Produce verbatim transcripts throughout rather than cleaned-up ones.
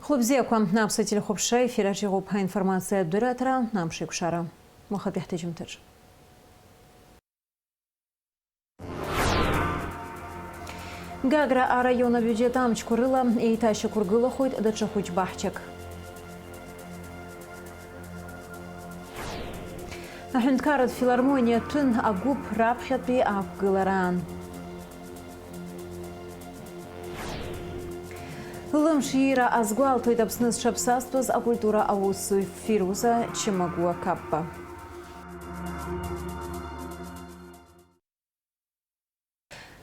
Хәлыбзиақәа, аԥсуа телехәаԥшра ефир аҿы иҟоуп аинформациатә дырраҭара, амш еиқәшара. Уахатәи ҳҭыжьымҭаҿ. Гагра араион абиуџьет амчқәа рыла еиҭашьақәыргылахоит даҽа хәыҷбаҳчак. Аҳәынҭқарратә филармониа ҭәын агәыԥ раԥхьатәи ақәгылараан. Лымш иира азгәалҭоит Аԥсны зҽаԥсазтәыз акультура аусзуҩ Фируза Чимагуа Каппа.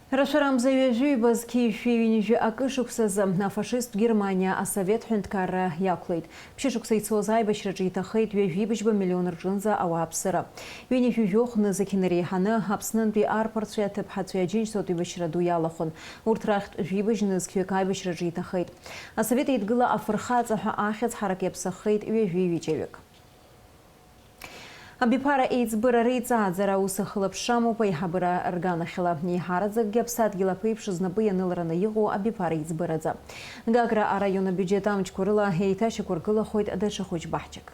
Рашәарамза ҩажәи ҩба зқьи жәшәи ҩынҩажәи акы шықәсазы афашисттә Германиа асовет ҳәынҭқарра иақәлеит. Ԥшьышықәса ицоз аибашьраҿы иҭахеит ҩажәи быжьба миллион рҿынӡа ауааԥсыра. Ҩынҩажәи жәохә нызқь инареиҳаны Аԥснынтәи арԥарцәеи аҭыԥҳацәеи Аџьынџьтәылатә еибашьра ду иалахәын. Урҭ рахьтә жәибжь нызқьҩык аибашьраҿы иҭахеит. Асовет Еидгыла афырхаҵа ҳәа ахьӡ ҳарак иаԥсахеит ҩажәи ҩыџьаҩык. Абиԥара еиҵбыра реиҵааӡара аус ахылаԥшра амоуп аиҳабыра рганахьала. Еиҳараӡакгьы аԥсадгьыл аԥеиԥш знапы ианылараны иҟоу абиԥара еиҵбыраӡа. Гагра араион абиуџьет амчқәа рыла еиҭашьақәыргылахоит даҽа хәыҷбаҳчак.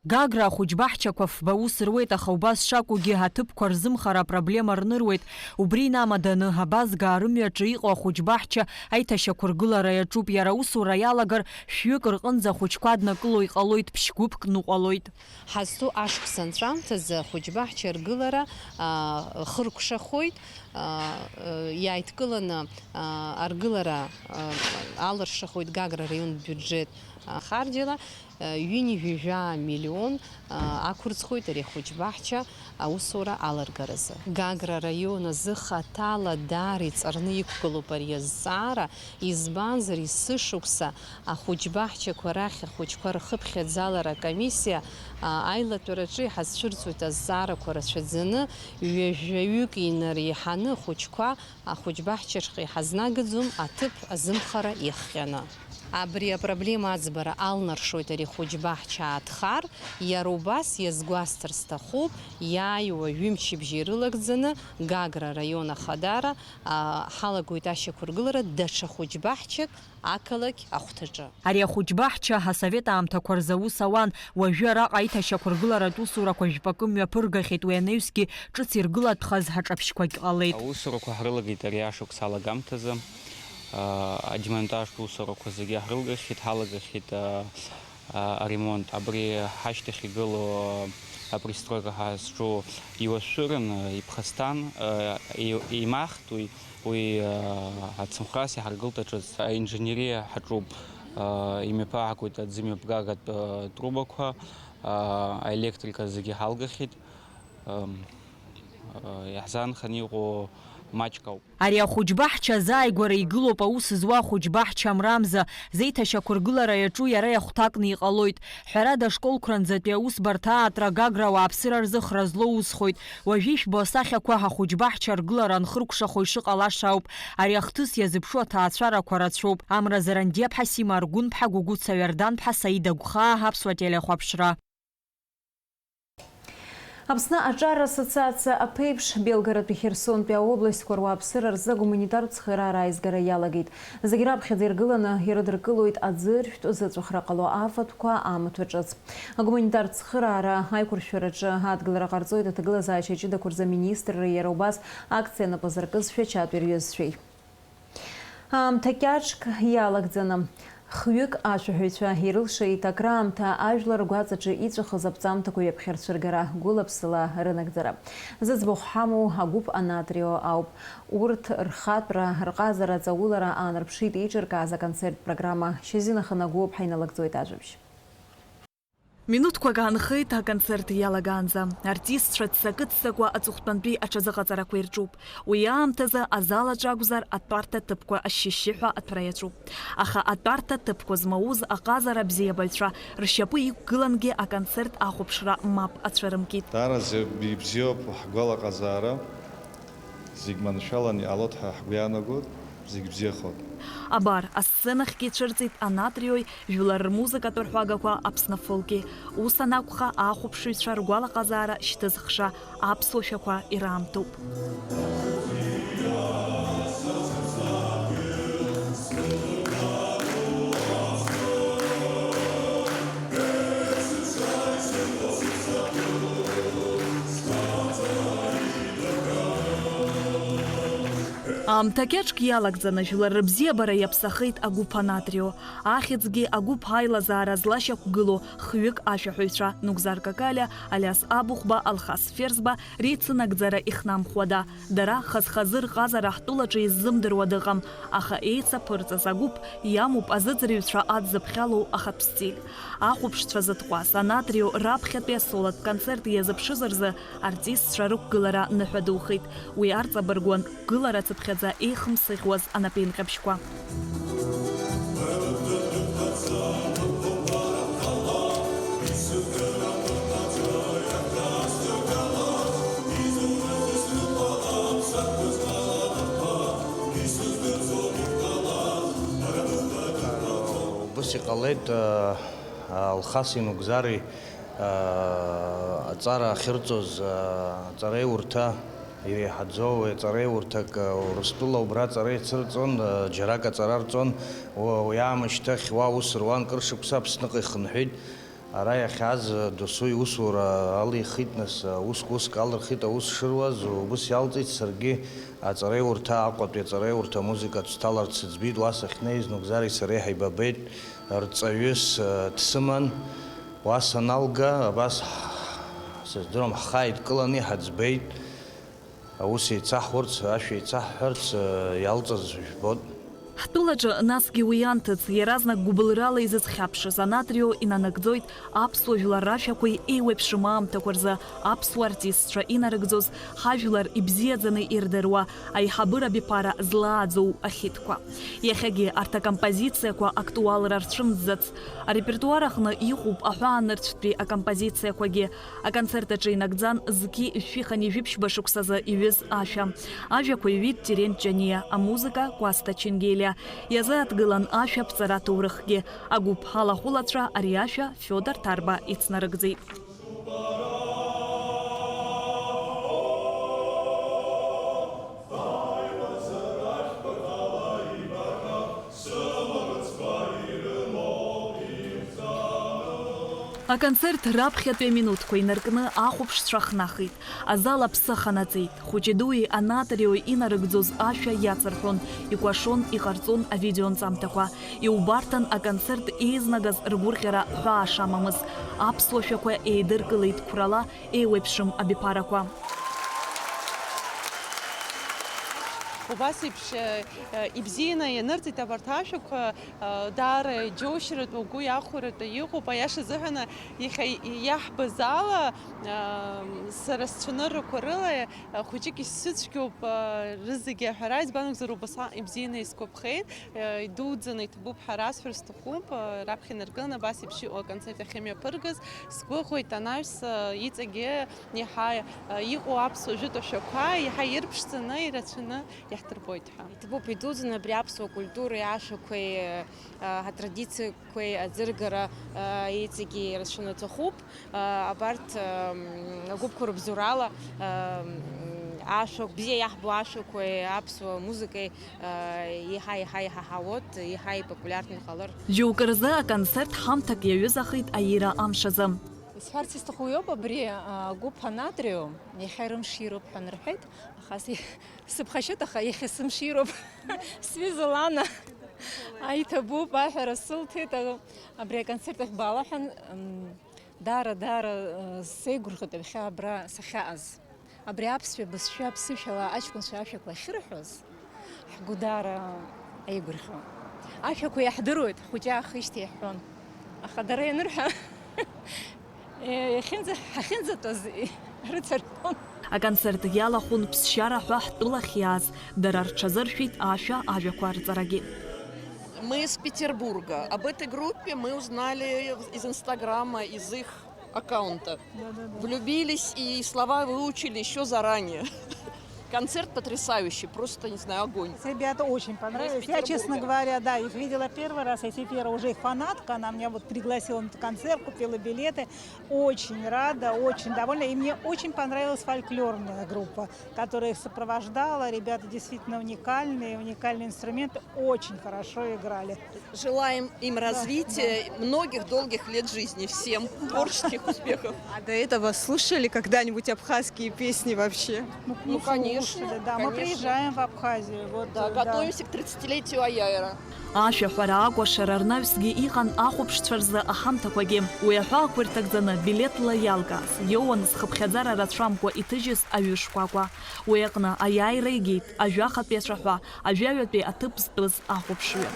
Гагра ахәыҷбаҳчақәа фба аус руеит, аха убас шакәугьы аҭыԥқәа рзымхара апроблема рныруеит. Убри инамаданы, абазгаа рымҩаҿы иҟоу ахәыҷбаҳча аиҭашьақәыргылара иаҿуп, иара аусура иалагар, шәҩык рҟынӡа ахәыҷқәа аднакыло иҟалоит, ԥшь-гәыԥк ныҟәалоит. Ҳазҭоу ашықәс анҵәамҭазы ахәыҷбаҳча аргылара, аа, хыркәшахоит, аа, иааидкыланы, аа, аргылара, аа, алыршахоит Гагра араион биуџьет, аа, харџьала, аа, ҩынҩажәа миллион, аа, ақәырӡхоит ари ахәыҷбаҳча аусура аларгаразы. Гагра араион азы хаҭала даара иҵарны иқәгылоуп ари азҵаара, избанзар, есышықәса ахәыҷбаҳчақәа рахь ахәыҷқәа рхыԥхьаӡалара акомиссиа, а, аилатәараҿы иҳазцәырҵуеит азҵаарақәа рацәаӡаны, ҩажәаҩык инареиҳаны ахәыҷқәа ахәыҷбаҳчаҿҟа иҳазнагаӡом аҭыԥ азымхара иахҟьаны. Абри апроблема аӡбара алнаршоит ари ахәыҷбаҳча аадхар, иара убас иазгәасҭар сҭахуп, иааиуа ҩымчыбжьа ирылагӡаны Гагра араион ахадара, а, ҳалагоит ашьақәыргылара даҽа хәыҷбаҳчак ақалақь ахәҭаҿы. Ари ахәыҷбаҳча асовет аамҭақәа рзы аус ауан, уажәы араҟа аиҭашьақәыргыларатә усурақәа жәпакы мҩаԥыргахьеит, уи анаҩсгьы ҿыц иргылатәхаз аҿаԥшьқәагь ҟалеит. Аусурақәа ҳрылагеит ари ашықәс алагамҭазы. Адемонтажтә усурақәа зегьы ҳрылгахьеит, ҳалагахьеит, а, аремонт. Абри ҳашьҭахь игылоу апристройка ҳазҿу иуашәшәырын, иԥхасҭан, а, и-, еимаҳт уи. Уи, аа, ацынхәрас иҳаргылт аҿыц. Аинженериа ҳаҿуп, аа, имҩаԥаагоит аӡымҩаԥгагатә, аа, трубақәа, аа, аелектрика зегьы ҳалгахьеит. Ам, аа, иаҳзаанхан иҟоу маҷк ауп. Ари ахәыҷбаҳча азааигәара игылоуп аус зуа ахәыҷбаҳча Амрамза, зеиҭашьақәыргылара иаҿу иара иахәҭакны иҟалоит. Ҳәарада, ашколқәранӡатәи аусбарҭа аартра Гагра ауааԥсыра рзы хра злоу усхоит. Уажәы ишәбо асахьақәа ахәыҷбаҳча аргылара анхыркәшахо ишыҟалаша ауп. Ари ахҭыс иазыԥшу аҭаацәарақәа рацәоуп. Амра Зарандиаԥҳа, Сима Аргәынԥҳа, Гәыгәыца Ҩарданԥҳа, Саида Гәхаа, Аԥсуа телехәаԥшра. Аԥсны аҿар ассоциациа аԥеиԥш, Белгородтәи Херсонтәи аобластьқәа руааԥсыра рзы агуманитартә цхыраара аизгара иалагеит. Зегь раԥхьаӡа иргыланы ирыдыркылоит аӡыршәтә зыҵәахра ҟало афатәқәа амаҭәа ҿыц. Агуманитартә цхыраара аиқәыршәараҿы адгылара ҟарҵоит аҭагылазаашьа ҷыдақәа рзы аминистрреи иара убас акциа нап азыркызшәа Чатәи рҩызцәеи. Аамҭа кьаҿк иалагӡаны, хҩык ашәаҳәаҩцәа ирылшеит акраамҭа ажәлар ргәаҵаҿы иҵәахыз аԥҵамҭақәа ҩаԥхьа рцәыргара, гәыла-ԥсыла рынагӡара. Зыӡбахә ҳамоу агәыԥ Анатрио ауп. Урҭ рхатәра, рҟазара, аҵаулара аанарԥшит еиҿыркааз аконцерттә программа. Шьазина Ханагәыуаԥҳа иналагӡоит ажәабжь. Минуҭқәак аанхеит аконцерт иалагаанӡа. Артистцәа ццакы-ццакуа аҵыхәтәантәи аҽазыҟаҵарақәа ирҿуп. Уи аамҭазы азал аҿы акәзар, атәарҭа ҭыԥқәа ашьшьышьшьыҳәа аҭәра иаҿуп. Аха атәарҭа ҭыԥқәа змауз аҟазара абзиабаҩцәа ршьапы иқәгылангьы аконцерт ахәаԥшра мап ацәырымкит. Даараӡа ибзиоуп ҳгәалаҟазаара. Зегь маншәалан иҟалоит ҳәа ҳгәы иаанагоит, зегь бзиахоит. Абар, асценахьгьы ицәырҵит Анатриои жәлар рмузыкатә рҳәагақәа Аԥсны афолки. Ус анакәха, ахәаԥшыҩцәа ргәалаҟазаара шьҭызхша аԥсуа шәақәа ираамҭоуп. Мҭакьаҿк иалагӡаны жәлар рыбзиабара иаԥсахеит агәыԥ Анатрио. Ахьӡгьы агәыԥ аилазаара злашьақәгылоу хҩык ашәаҳәаҩцәа Нугзар Какалиа, Алиас Абыхәба, Алхас Ферзба реицынагӡара ихнамхуада. Дара хаз-хазы рҟазара ҳтәылаҿы иззымдыруа дыҟам, аха еицаԥырҵаз агәыԥ иамоуп азыӡырҩцәа адзыԥхьалоу ахатә стиль. Ахәаԥшцәа зытҟәаз Анатрио раԥхьатәи асолотә концерт иазыԥшыз рзы артистцәа рықәгылара ныҳәа духеит. Уи арҵабыргуан гәылара цыԥхьаӡа еихымсыӷьуаз анапеинҟьабжьқәа. Убыс иҟалеит, а, Алхаси Нугзари, а, аҵара ахьырҵоз, а, аҵареиурҭа иреиҳаӡоу, аҵареиурҭак, а, Урыстәыла убра аҵара ицырҵон, а, џьарак аҵара рҵон. Уа-, уи аамышьҭахь уа ус руан, кыр шықәса Аԥсныҟа ихынҳәит. Ара иахьааз досу иусура алихит, нас, уск-уск алырхит аус шыруаз, убыс иалҵит, саргьы аҵареиурҭа, Аҟәатәи аҵареиурҭа амузыкатә сҭаларц сыӡбеит, уа сахьнеиз Нугзари сареи ҳаибабеит, рҵаҩыс дсыман, уа саналга, абас, сыздырам, ҳхы ааидкыланы иҳаӡбеит. Аус еицаҳурц, ашәа еицаҳҳәарц, э, иалҵыз жәбоит. Ҳтәылаҿы, насгьы уи анҭыҵ, иаразнак гәыбылрала изызхьаԥшыз Анатрио инанагӡоит аԥсуа жәлар рашәақәеи еиуеиԥшым аамҭақәа рзы аԥсуа артистцәа инарыгӡоз, ҳажәлар ибзиаӡаны ирдыруа аиҳабыра абиԥара злааӡоу ахьитқәа. Иахьагьы арҭ акомпозициақәа актуалра рцәымӡӡац, арепертуар аҟны иҟоуп аҳәаанырцәтәи акомпозициақәагьы. Аконцерт аҿы инагӡан зқьи жәшәи хынҩажәи ԥшьба шықәсазы иҩыз ашәа. Ажәақәа иҩит Терент Ҷаниа, амузыка Кәасҭа Ченгелиа. Иазааҭгылан ашәа аԥҵара аҭоурыхгьы. Агәыԥ алахәылацәа ари ашәа Фиодор Ҭарба ицнарыгӡеит. Аконцерт раԥхьатәи аминуҭқәа инаркны ахәаԥшцәа хнахит. Азал аԥсы аханаҵеит. Хәыҷи-дуи Анатрио инарыгӡоз ашәа иацырҳәон, икәашон, иҟарҵон авидеонҵамҭақәа. Иубарҭан аконцерт еизнагаз ргәырӷьара ҳәаа шамамыз. Аԥсуа шәақәа еидыркылеит қәрала еиуеиԥшым абиԥарақәа. Убас еиԥш, э, э, ибзианы ианырҵеит абарҭ ашәақәа, э, даара иџьоушьаратәы, угәы иахәаратәы иҟоуп. Аиаша азыҳәан, иахьа иаҳбаз ала, э, сара сцәаныррақәа рыла, э, хәыҷык исзыцәгьоуп, э, рызегьы аҳәара, избан акәзар, убас ибзианы исгәаԥхеит, э, идуӡӡаны иҭабуп ҳәа расҳәар сҭахуп, э, раԥхьа инаркын абас еиԥш иҟоу аконцерт ахьымҩаԥыргаз. Сгәыӷуеит анаҩс, э, иҵегьы Иаҳа, э, иҟоу аԥсуа жәытә ашәақәа иаҳа ирԥшӡаны, ирацәаны иаҳдырбоит ҳәа. Иҭабуп идуӡӡаны абри аԥсуа культуреи ашәақәеи, э, атрадициақәеи аӡыргара, э, иҵегьы ирацәаны аҭахуп. Э, абарҭ, э, агәыԥқәа рыбзоурала, э, ашәа, бзиа иаҳбо ашәақәеи аԥсуа музыкеи, э, еиҳа, еиҳа, еиҳа ҳауот, еиҳа ипопулиартны иҟалар. Џьоукы рзы аконцерт ҳамҭак иаҩызахеит аира амш азы. Исҳәарц исҭаху иоуп, абри, а, гәыԥ Анатрио, иахьа рымшироуп ҳәа нырҳәеит, аха си-, сыԥхашьоит, аха иахьа сымшироуп. Сҩыза Лана, аиҭабуп, аҳәара сылҭеит, а, абри аконцерт ахь баала ҳәа, м, даара, даара, а, сеигәырӷьоит ҩахьа абра сахьааз. Абри аԥсшәа бызшәа ԥсышәала аҷкәынцәа ашәақәа ахьырҳәоз, ҳгәы даара еигәырӷьон. Ашәақәа иаҳдыруеит, ҳхәыҷы аахижьҭеи иаҳҳәон. Аха дара ианырҳәа, иахьынӡа-, ҳахьынӡатәаз рыцырҳәон. Аконцерт иалахәын ԥсшьара ҳәа ҳтәылахь иааз, дара рҽазыршәеит ашәа, ажәақәа рҵарагьы. Мы из Петербурга. Об этой группе мы узнали из Инстаграма, из их аккаунта. Да-да-да. Влюбились и слова выучили ещё заранее. Концерт потрясающий, просто, не знаю, огонь. Ребята очень понравились. Я, честно говоря, да, их видела первый раз. Я теперь уже их фанатка. Она меня вот пригласила на этот концерт, купила билеты. Очень рада, очень довольна. И мне очень понравилась фольклорная группа, которая их сопровождала. Ребята действительно уникальные, уникальные инструменты. Очень хорошо играли. Желаем им развития, многих долгих лет жизни. Всем творческих успехов. А до этого слушали когда-нибудь абхазские песни вообще? Ну, конечно. Слушали, да, мы Конечно. приезжаем в Абхазию. Вот, Да, э, да. готовимся к тридцатилетию Аяйра. Ашәаҳәара акәашара рнаҩсгьы иҟан ахәаԥшцәа рзы аҳамҭақәагьы. Уи аҳәаақәа ирҭагӡаны билеҭла иалкааз, иоуан зхыԥхьаӡара рацәамкәа иҭыжьыз аҩы шкәакәа. Уи аҟны аиааира игеит ажәахатәи ацәаҳәа, ажәаҩатәи аҭыԥ зтәыз ахәаԥшҩы.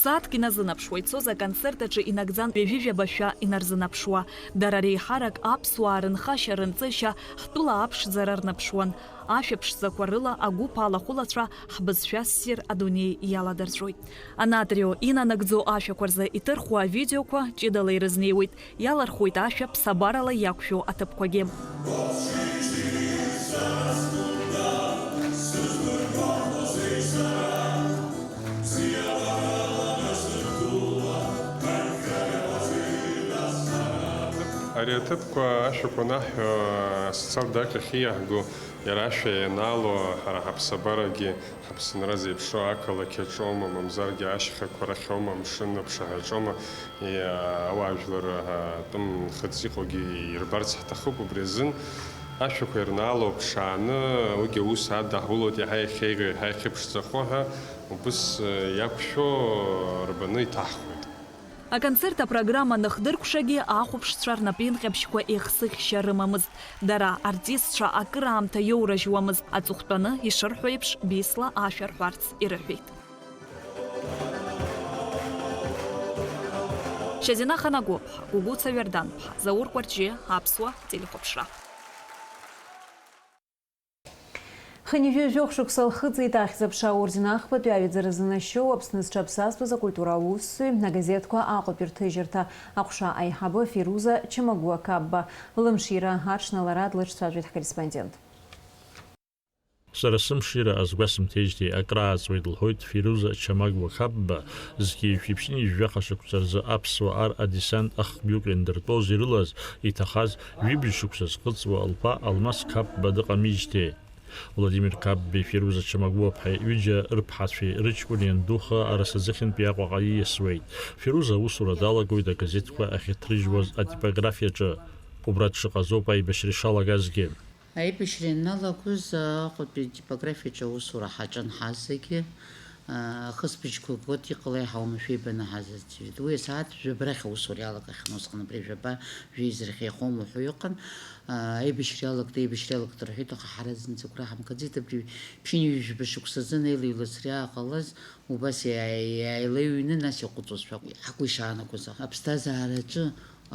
Сааҭк иназынаԥшуа ицоз аконцерт аҿы инагӡан ҩажәижәаба шәа инарзынаԥшуа. Дара реиҳарак аԥсуаа рынхашьа-рынҵышьа ҳтәыла аԥшӡара рнаԥшуан. Ашәа ԥшӡақәа рыла агәыԥ алахәылацәа ҳбызшәа ссир адунеи иаладырҵәоит. Анатрио инанагӡо ашәақәа рзы иҭырхуа авидеоқәа ҷыдала ирызнеиуеит. Иалархуеит ашәа ԥсабарала иақәшәо аҭыԥқәагьы. Ари аҭыԥқәа ашәақәа анаҳҳәо, асоциалтә даҟьахьы иаҳго, иара ашәа ианаало, ҳара ҳаԥсабарагьы Ҳаԥсынра зеиԥшроу ақалақь аҿоума, мамзаргьы ашьхақәа рахьоума, амшын аԥшаҳәаҿоума, ауаажәлар атәым нхыҵ иҟоугьы ирбарц ҳҭахуп. Убри азын ашәақәа ирнаало ԥшааны, уигьы аус адаҳулоит, иаҳа иахьеиӷьу, иаҳа иахьыԥшӡахо ҳәа убыс иақәшәо рбаны иҭаҳхуеит. Аконцерт апрограмма аныхдыркәшагьы, ахәаԥшцәа рнапеинҟьабжьқәа еихсыӷьшьа рымамызт. Дара, артистцәа, акыраамҭа иоурыжьуамызт, аҵыхәтәаны, ишырҳәо еиԥш, бесла ашәа рҳәарц ирыҳәеит. Шьазина Ханагәыԥҳа, Гәыгәыца Ҩарданԥҳа, Заур Кәарҷиа, Аԥсуа телехәаԥшра. Хынҩажәи жәохә шықәса лхыҵит Ахьӡ-аԥша аорден ахԥатәи аҩаӡара занашьоу Аԥсны зҽаԥсазтәыз акультура аусзуҩ, агазеҭқәа Аҟәатәи рҭыжьырҭа аҟәша аиҳабы Фируза Чамагәуа-Қапба. Лымшира аҽны лара длыҿцәажәеит ҳкорреспондент. Сара сымшира азгәасымҭеижьҭеи акрааҵуеит, лҳәоит Фируза Чамагәуа-Қапба, зқьи жәшәи ԥшьынҩажәи жәаха шықәса рзы аԥсуа ар адесант ахҩык иандыртәоз ирылаз, иҭахаз ҩыбжь шықәса зхыҵуа лԥа Алмас Қапба дыҟамижьҭеи. Владимир Қапбеи Фируза Чамагәуа-ԥҳаи ҩыџьа рыԥҳацәеи рыҷкәыни иандухы Арасаӡыхьынтәи Аҟәаҟа ииасуеит. Фируза аусура далагоит агазеҭқәа ахьыҭрыжьуаз атипографиаҿы. Убра дшыҟазоуп аибашьра ишалагазгьы. Аибашьра ианалагоз Аҟәатәи атипографиаҿы аусура ҳаҿын ҳазегьы. Ахысбыжьқәа год иҟалеи ҳаума шәеибаны ҳазыӡырҩит. Уи асааҭ жәаба рахь аусура иалагахьан, усҟан абри жәаба, жәеиза рахь иахоума ҳәа иҟан. Аибашьра иалагт, аибашьра иалагт рҳәеит, аха ҳара зынӡа агәра ҳамгаӡеит, абри ԥшьынҩажәи жәба шықәсазы анеилаҩлацра иааҟалаз, убас иааи-, иааилаҩҩны, нас иаҟәыҵуазшәа ҳгәы ишаанагоз. Аԥсҭазаараҿы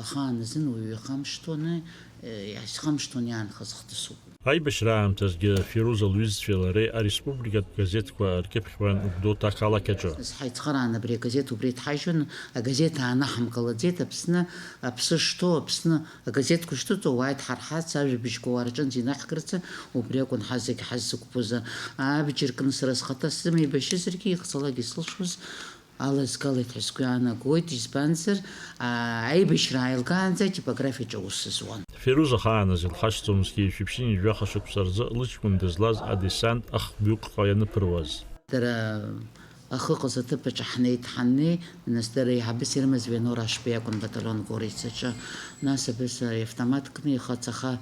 ахаан азын уаҩы ихамышҭуаны, э, иаасхамышҭуан иаанхаз хҭысуп. Аибашьра аамҭазгьы Фируза лҩызцәеи лареи ареспубликатә газеҭқәа ркьыԥхьуан Гәдоуҭа ақалақь аҿы. Ҳаицхыраан абри агазеҭ убра иҭҳажьуан, агазеҭ аанаҳамкылаӡеит, Аԥсны, аԥсы шҭоу, Аԥсны агазеҭқәа шҭыҵуа уааит ҳарҳарц, ажәабжьқәа уаа рҿынӡа инаҳкырц, убри акәын ҳазегь ҳаззықәԥоз. Абџьар кны сара схаҭа сзымеибашьызаргьы, ихцалак исылшоз, алазгалеит ҳәа сгәы иаанагоит, избанзар, аа, аибашьра ааилгаанӡа атипографиаҿы аус зуан. Фируза ахааназ илхашҭӡомызт зқьи жәшәи ԥшьынҩажәи жәаха шықәса рзы лыҷкәын дызлаз адесант ахҩыкҟа ианыԥыруаз. Дара ахьыҟаз аҭыԥ аҿы ҳнеит, ҳаннеи, нас дара еиҳабыс ирымаз Вианор Ашба иакәын батальон Горицаҿы, нас абас автомат кны ихы ацаха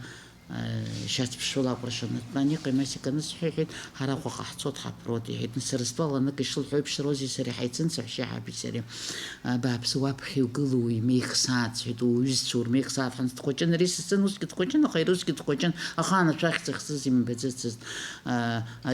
Шьацԥшшәыла акәыршаны дтәан, иҟеи-масеи каны сҳәеит, ҳара Аҟәаҟа ҳцоит, ҳаԥроит, иҳәеит, нас сара стәала анык ишылҳәо еиԥш, Розеи сареи ҳаицын, саҳәшьа ҳаби сареи. Абааԥсы, уаԥхьа иугылоу имеихсааит, сҳәеит, уаҩызцәа урмеихсааит, ҳанс дхәыҷын, ари сыцын, усгьы дхәыҷын, аха иара усгьы дхәыҷын, ахаан ашәахьӡ ахьӡыз имбаӡацызт.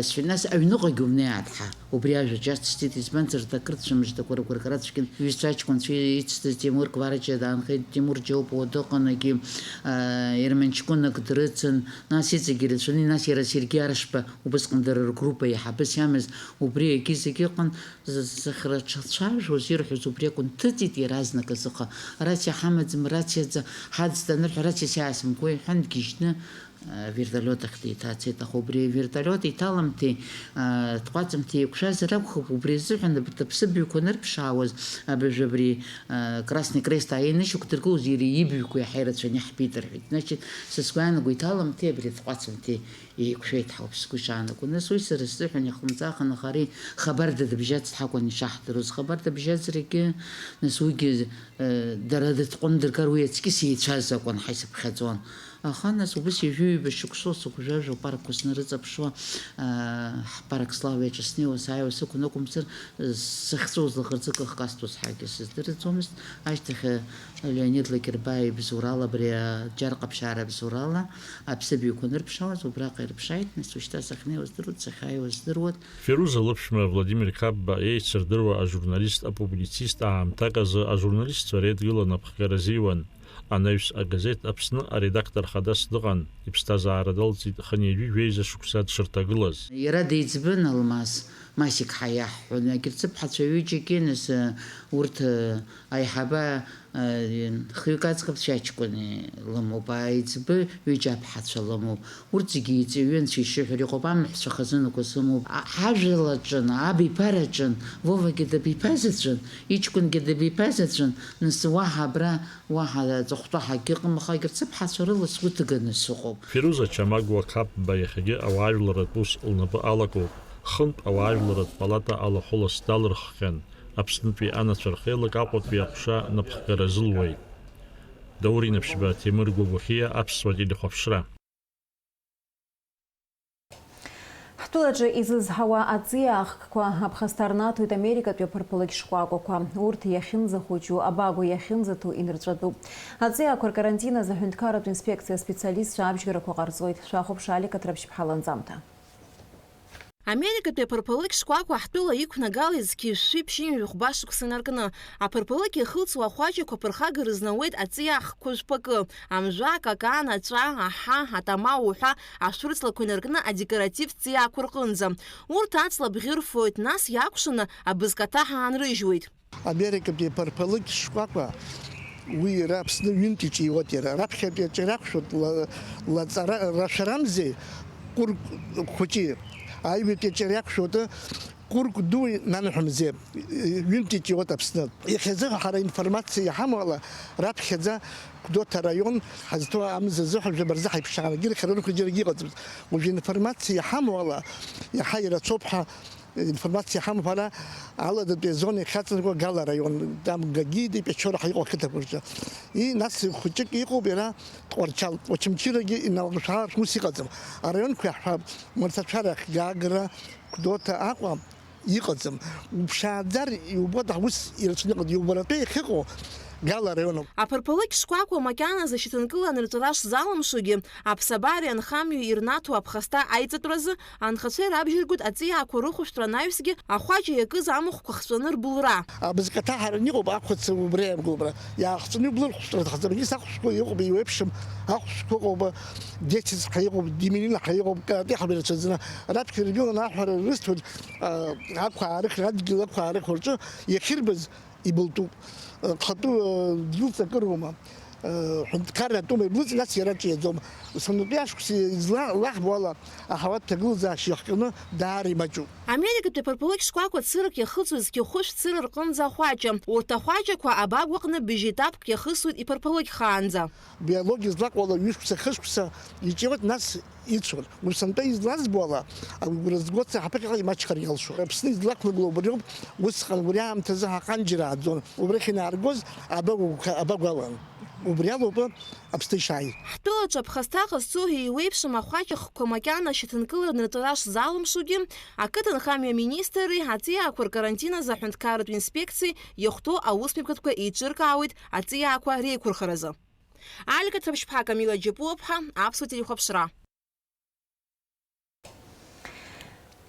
Сҳәеит, нас аҩныҟагьы умнеи, аҭҳа. Убри ажәа џьацсҵеит, избанзар, дакырцәа мыждақәа рыгәра караҵәҟьан, иҩызцәа аҷкәынцәа ицҭаз Тимур Кварҷиа даанхеит, Тимур Џьоупуа дыҟан, егьи, аа, ерман ҷкәынак дрыцын, нас иҵегь ирацәаны, нас иара Сергеи Аршба, убысҟан дара ргруппа еиҳабыс иамаз, убри егьи зегь ыҟан, з-, зыхьра дшацәажәоз ирҳәоз убри акәын, дҭыҵит иаразнак азыҟа, рациа ҳамаӡам, рациаӡа ҳаӡӡа анырҳәа, рациа сиасымго, иҳәан, дгьежьны, Авертолиот ахь деиҭацеит, аха убри авертолиот иҭаламҭеи, а, тҟәаҵымҭеи еиқәшәазар акәхап, убри азыҳәан абарҭ аԥсыбаҩқәа анырԥшаауаз, абыржә абри, а, Красный Крест ааины ишьақәдыргылоз иара ибаҩқәа иаҳа ирацәаны иаҳбеит рҳәеит. Значит, са сгәы иаанаго иҭаламҭеи абри атҟәаҵымҭеи еиқәшәеит ҳәа ауп сгәы ишаанаго. Нас уи сара сзыҳәан ихлымӡаахын, аха ари хабарда дыбжьацт ҳакәын ишаҳдыруаз. Хабарда бжьаӡрагьы, нас уигьы, э, дара дытҟәандыргар уи аҵкьыс еицәаз акәын ҳәа исыԥхьаӡон. Аха нас убас ҩажәи ҩба шықәсоу сыгәжәажәо апаркқәа снарыҵаԥшуа, аа, ҳпарк Славиаҿы снеиуа сааиуа сықәын акәымзар, сахьҵәуоз лаӷырӡык ахкасҭәоз ҳәагьы сыздырӡомызт. Ашьҭахь, Леонид Лакербаи ибзоурала, абри аџьар ҟаԥшьаара абзоурала аԥсыбаҩқәа анырԥшаауаз, убраҟа ирыԥшааит, нас уажәшьҭа сахьнеиуа здыруеит, сахьааиуа здыруеит. Феруза лыԥшәма Владимир Қапба еицырдыруа ажурналист, апублицист аамҭак азы ажурналистцәа реидгыла напхгара азиуан. Анаҩс агазеҭ Аԥсны аредактор хадас дыҟан, иԥсҭазаара далҵит хынҩажәи жәеиза шықәса дшырҭагылаз. Иара деиҵбын Алмас, Масик ҳәа иаҳҳәон, агьырҭ сыԥҳацәа ҩыџьагьы, нас, урҭ, аиҳабы, хҩык аӡӷабцәа аҷкәын лымоуп, аиҵбы ҩыџьа аԥҳацәа лымоуп. Урҭ зегьы иҵаҩы анцәа ишьы ҳәа иҟоуп, амаҳәцәа хазынақәа сымоуп. А-, ҳажәлаҿын, абиԥараҿын, Вовагьы дабиԥазаҵәын, иҷкәынгьы дабиԥазаҵәын, нас уаҳа абра, уаҳа аҵыхәтәа ҳагьыҟам, аха егьырҭ сыԥҳацәа рыла сгәы ҭыганы сыҟоуп. Феруза Чамагуа Қапба иахьагьы ауаажәларратә ус лнапы алакуп, хынтә ауаажәларратә палата алахәылас далырххьан, Аԥснытәи анацәа рхеилак Аҟәатәи аҟәша напхгара азылуеит. Даур Инаԥшьба, Ҭемыр Гәагәахиа, Аԥсуа телехәаԥшра. Ҳтәылаҿы изызҳауа аҵиаахкқәа аԥхасҭа рнаҭоит Америкатәи аԥырԥылыгь шкәакәақәа. Урҭ иахьынӡахәыҷу, абаго иахьынӡаҭоу инырҵәатәуп. Аҵиаақәа ркарантин азы аҳәынҭқарратә инспекциа аспециалистцәа абжьгарақәа ҟарҵоит. Шәахәаԥш Алика Ҭраԥшьԥҳа ланҵамҭа. Америкатәи аԥырԥылыгь шкәакәа ҳтәыла иқәнагалеит зқьи жәшәи ԥшьынҩажәи жәаба шықәса инаркны. Аԥырԥылыгь иахылҵуа ахәаҷақәа ԥырхага рызнауеит аҵиаахкқәа жәпакы, амжәа, акакан, аҵәа, аҳа, атамау уҳәа ашәырҵлақәа инаркны адекоративтә ҵиаақәа рҟынӡа. Урҭ аҵла бӷьы рфоит, нас иакәшаны абызкаҭаҳа аанрыжьуеит. Америкатәи аԥырԥылыгь шкәакәа, уи иара Аԥсны ҩынтә иҿиуеит иара. Раԥхьатәи аҿы ирақәшәоит ла-, лаҵара, рашәарамзеи, ҟәырк хәыҷи. Аҩбатәи аҿы ирақәшәоит ҟәырк дуи нанҳәамзеи, ҩынтә иҿиуеит Аԥсны. Иахьазы ҳара информациа иҳамоу ала, раԥхьаӡа Гәдоуҭа араион ҳазҭоу амза азы ҳәа жәаба рзы ҳаиԥшаан, егьырахь рынхәа џьаргьы иҟаӡамызт. Уажәы информациа иҳамоу ала, иаҳа ирацәоуп ҳәа информациа иҳамоуп ҳара, Аладатәи азона иахьаҵанакуа Гала араион, там Гагиеи Печора ҳәа иҟоу ақыҭақәа рҿы. И, нас хәыҷык иҟоуп иара Тҟәарчал, Очамчырагьы иналшәар ус иҟаӡам. Араионқәа иаҳҳәап, Мырҭацәарахь, Гагра, Гәдоуҭа, Аҟәа иҟаӡам. Уԥшааӡар, иубоит, ус ирацәаны иҟаӡам. Иубаратәы иахьыҟоу Гала араионуп. Аԥырԥылыгь шкәакәа макьаназы шьаҭанкыла анырҵәара шзалымшогьы, аԥсабареи анхамҩеи ирнаҭо аԥхасҭа аиҵатәразы анхацәа ирабжьыргоит аҵиаақәа рыхәшәтәра анаҩсгьы ахәаҷ иакыз амахәқәа хҵәаны рбылра. Абызкаҭаҳаран иҟоуп ахәац убри аиабгоуп. Иаахҵәаны иблыр хәшәтәра аҭахӡам. Егьыс ахәшәқәа иҟоуп, еиуеиԥшым ахәшәқәа ыҟоуп, десять ҳәа иҟоуп, Демелина ҳәа иҟоуп, каратэ ҳәа ирацәаӡаны. Раԥхьа иргыланы аҳәара рысҭоит, а, ақәаарыхра, адгьыл ақәаарыхра рҿы иахьырбаз ибылтәуп. Хатәы, э, дгьылҵ акыруама? Э, ҳәынҭқарра атәума иблыҵ, нас иара ҿиаӡом. Санатәи ашықәс изла-, лаҳбо ала, аҳауатә ҭагылазаашьа иахҟьаны даара имаҷуп. Америкатәи аԥырԥылыгь шкәакәа цырак иахыҵуеит зқьы хәышә цыра рҟынӡа ахәаҷа. Урҭ ахәаҷақәа абаго аҟны быжь етапк иахысуеит иԥырԥылыгь хаанӡа. Биологиа злаҟоу ала ҩышықәса, хышықәса иҿиоит, нас ицәоит. Усантәи излазбо ала, агәра згоит ҳаԥхьаҟа имаҷхар иалшо. Аԥсны излақәнагоу убриоуп, усҟан убри аамҭазы ҳаҟанџьара ааӡон. Убрахь инааргоз абагәақәа, абагәалан. Убри алоуп Аԥсны ишааиз. Ҳтәылаҿы аԥхасҭа ҟазҵо еиуеиԥшым ахәаҷахқәа макьана шьаҭанкыла рнырҵәара шзалымшогьы, ақыҭанхамҩа аминистрреи аҵиаақәа ркарантин азы аҳәынҭқарратә инспекциеи иахәҭоу аусмҩаԥгатәқәа еиҿыркаауеит аҵиаақәа реиқәырхаразы. Алика Ҭраԥшьԥҳа, Камила Џьапуаԥҳа, Аԥсуа телехәаԥшра.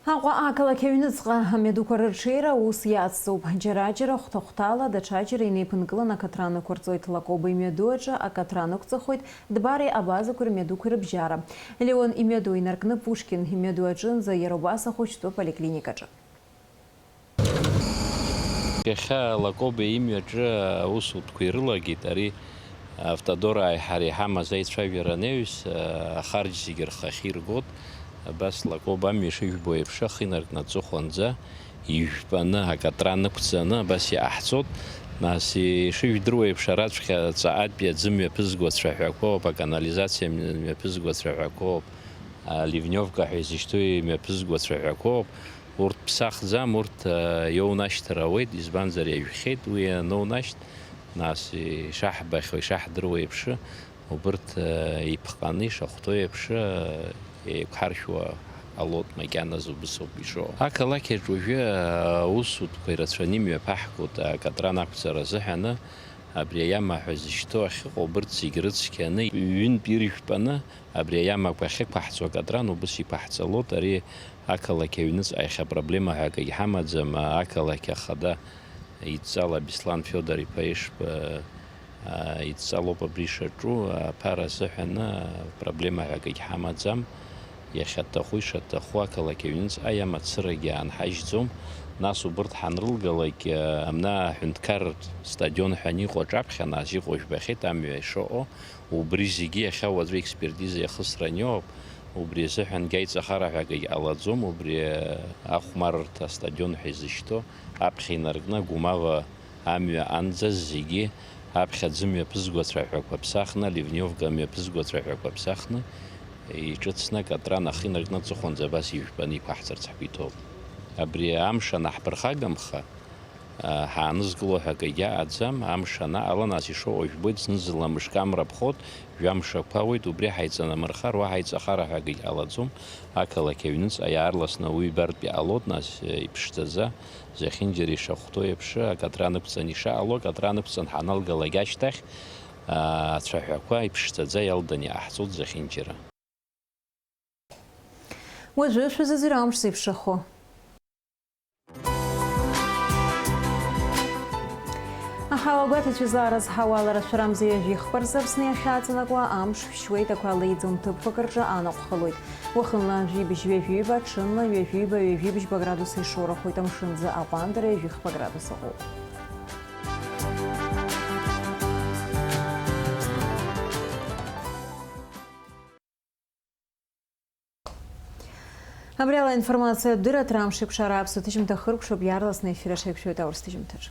Аҟәа ақалақь аҩныҵҟа амҩадуқәа рырҽеира аус иацҵоуп. Џьара-џьара хәҭа-хәҭала, даҽаџьара инеиԥынкыланы акаҭра нықәырҵоит. Лакоба имҩаду аҿы акаҭра нықәҵахоит Дбареи Абазақәеи рмҩадуқәеи рыбжьара. Леон имҩаду инаркны Пушкин имҩаду аҿынӡа, иара убас ахәыҷтәы поликлиникаҿы. Иахьа Лакоба имҩаҿы аусутәқәа ирылагеит ари, Автодор аиҳара иҳамаз аицәажәара анаҩс, ахарџь зегьы рхахьы иргот, абас Лакоба амҩа ишыжәбо еиԥш, ахы инаркны аҵыхәанӡа ижәпаны, акатра нықәҵаны, абас иҟаҳҵот. Нас, ишыжәдыруа еиԥш, араҵәҟьа ҵаҟатәи аӡы мҩаԥызго ацәаҳәақәоуп, аканализациа мҩаԥызго ацәаҳәақәоуп, аливневка ҳәа изышьҭоу имҩаԥызго ацәаҳәақәоуп. Урҭ ԥсахӡам, урҭ, а, иоунашьҭыр ауеит, избанзар, иажәхьеит уи аноунашьҭ, нас ишаҳбахьоу, ишаҳдыруа еиԥш, убырҭ, а, иԥҟаны ишахәҭоу еиԥш, а, еиқәҳаршәуа ҟалоит, макьаназы убыс ауп ишоу. Ақалақь аҿы уажәы, а, аусутәқәа ирацәаны имҩаԥаҳгоит, акатран ақәҵара азыҳәаны, абри аиама ҳәа зышьҭоу ахьыҟоу, убырҭ зегь рыцқьаны, ҩынтә иржәпаны, абри аиамақәа ахьықәаҳҵо акатран убыс иқәаҳҵалоит. Ари ақалақь аҩныҵҟа иахьа проблема ҳәа акагь ҳамаӡам. Ақалақь ахада идҵала Беслан Федор-иԥа Ешба, а, идҵалоуп абри ишаҿу, аԥара азыҳәаны проблема ҳәа акагь ҳамаӡам. Иахьаҭаху, ишаҭаху ақалақь аҩныҵҟа аиама цырагьы аанҳажьӡом. Нас убырҭ ҳанрылгалак, а, амна аҳәынҭқарратә стадион ҳәа аниҟоу аҿаԥхьа, нас иҟоу жәбахьеит амҩа ишыҟоу. Убри зегьы иахьа уаҵәы експертиза иахысраны иоуп, убри азыҳәангьы аиҵахара ҳәа акгьы ҟалаӡом, убри ахәмарырҭа астадион ҳәа изышьҭоу аԥхьа инаркны Гәымава амҩа анӡа зегьы аԥхьа аӡы мҩаԥызго ацәаҳәақәа ԥсахны, аливневка мҩаԥызго ацәаҳәақәа ԥсахны, иҿыцны акатран ахы инаркны аҵыхәанӡа абас ижәпаны иқәаҳҵарц ҳгәы иҭоуп. Абри амш анаҳԥырхагамха, ҳаанызкыло ҳәа акгьы аӡам, амш анаҟала, нас ишоуа жәбоит, зны-зынла мышк амра ԥхоит, жәамш ақәԥауеит, убри ҳаиҵанамырхар, уаҳа иҵахара ҳәа акгьы ҟалаӡом, ақалақь аҩныҵҟа иаарласны уи ибартә иҟалоит, нас, иԥшӡаӡа, зехьынџьара ишахәҭоу еиԥш, акатран ықәҵан ишаҟало, акатран ықәҵан ҳаналгалак ашьҭахь, ацәаҳәақәа иԥшӡаӡа иалданы иҟаҳҵоит зехьынџьара. Уажәы шәазыӡырҩ амш зеиԥшрахо. Аҳауагәаҭацәа злаарыз ҳауалара шәарамза ҩажәихқәа рзы Аԥсны иахьааҵанакуа амш шәшьуеит, ақәа леиӡом, ҭыԥқәак рҿы анаҟә халоит. Уахынла жәибжь ҩажәиба, ҽынла ҩажәиба, ҩажәибжьба градус ишоурахоит, амшынӡы аҟәандара ҩажәихқәа градус ыҟоуп. Абри ала аинформациатә дырраҭара Амш еиқәшара аԥсуа ҭыжьымҭа хыркәшоуп, иаарласны аефир аҿы еиқәшәоит аурыс ҭыжьымҭаҿ.